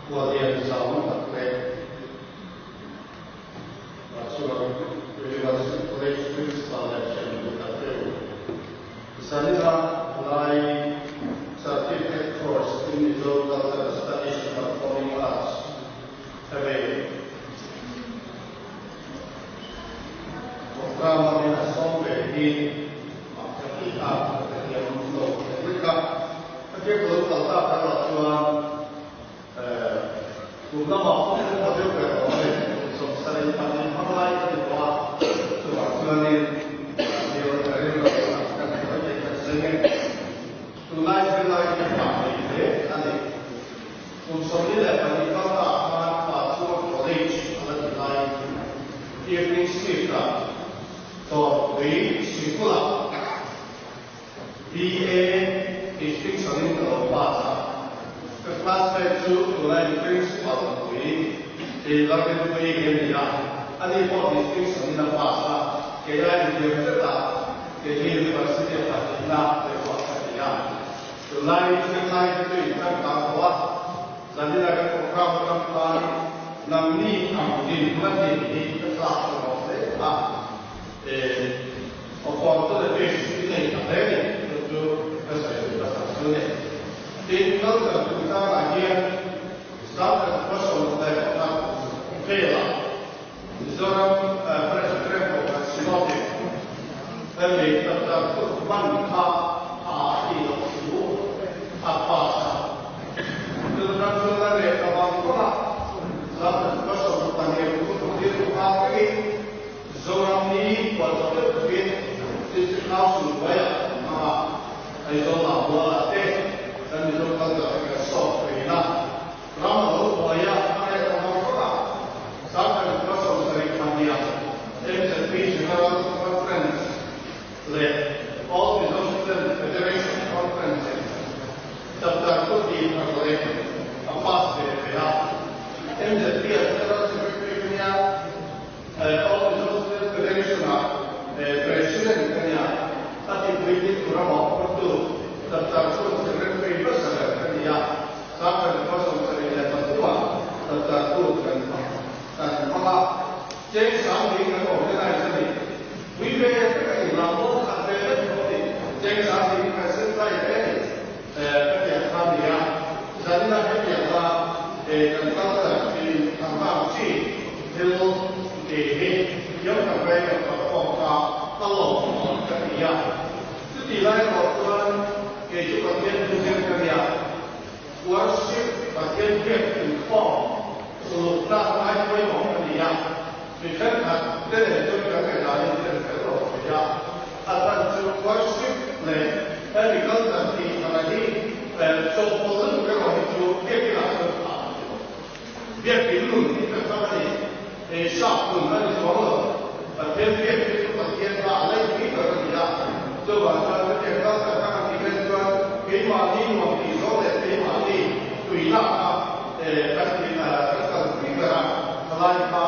Khuallian zauna tak leh chuan University College Principal leh thiannu tak te u. Zanina lai Certificate Course in Mizo Cultural Studies and Performing Arts hemi programme a min a sawm ve hi mak ka ti a, ka thiam lo lek lek a. Ka lo kal tak erawh chuan Kum lamah pawh upa deuh ber awm a ni. Kum 72 hmang lai ka ni tawh a, chuvang chuanin hmel ka ring lo a, ka hmu mai thei ka zeng e. Tunlai zirlai hi pa nei hle a ni. Kum 42 kal ta khan pa chuan college a la ti lai. Evening shift-ah Dawrpui sikulah BA distinction in ka lo pass a, ka classmate chu tunai principal nupui kei Lalrinpuii hi a ni a, ani pawh distinction in a pass a, kei ai inhliam zet a, kei hi university a pahnihna leh pawh ka ni a. Tunlai zirlai te chu in changkang tawh a, zanina kan program atang khan nangni ang din huna din hi ka chak ta rawh hle a. Opportunities i nei ta hle ni chu chu ka sawi duh hmasak chu ni. Tin, culture chungchangah hian Southern 21 velah Mizoram President Kohhran Synod in hemi chapter kut hman kha a a tih loh thu a pass a. Chutah chuan a reh ta vang vang a, Southern 25 thu thawhtir duh nghal vekin Zoram hi khualchawp deuh takin District Council hnuaiah kan hmang a, Aizawl ah Mualah te kan Mizo culture te kan sawt thin a, ram a lo buai a, a reh ta vang vang a, Southern khua 75 MZP General Conference leh All Mizo Student Federation Conference in chapter 2 tih thar leh a pass ve ve a, MZP a General Secretary ka nia. All Mizo Student Federation-ah President ka nia, a tihpui ding tura mawhphurtu Chapchar Kut Secretary hmasa ber ka ni a, Sangkhat 73ah Chapchar Kut kan kan hmang a, cheng sang ding kan organize a ni. Pui ve vek a ni, lammual khat ve vek tawh a ni, cheng sang ding kan sen zai ve a ni. Ka tiang kha a ni a, zanina hetianga kan culture thin ang ang chi thil tih hi thiam tak reng leh perform kha ka lawm ka ti a. Chutih lai erawh chuan kei chu Pathian thu zir ka nia, worship Pathian biak inkhawm ulukna ngai pawimawh ka ni a, mi thenkhat te nen chuan kan ngaihdanin thil fel lo thei a. A chhan chu worship leh hemi culture tih thara hi chawhpawlh lutuk erawh hi chu biakinah chuan tha a ni lo. Biakin nun hi ka chang a ni. Hei sap nun a ni chuang lo. Pathian biak hi chu Pathian kha a laipui ber a ni a. Chuvang chuan hetiang culture kha kan tih hian chuan keimahni nuam tih zawng leh keimahni tuina kha kan tih kan kalpui ber a, thalai kha.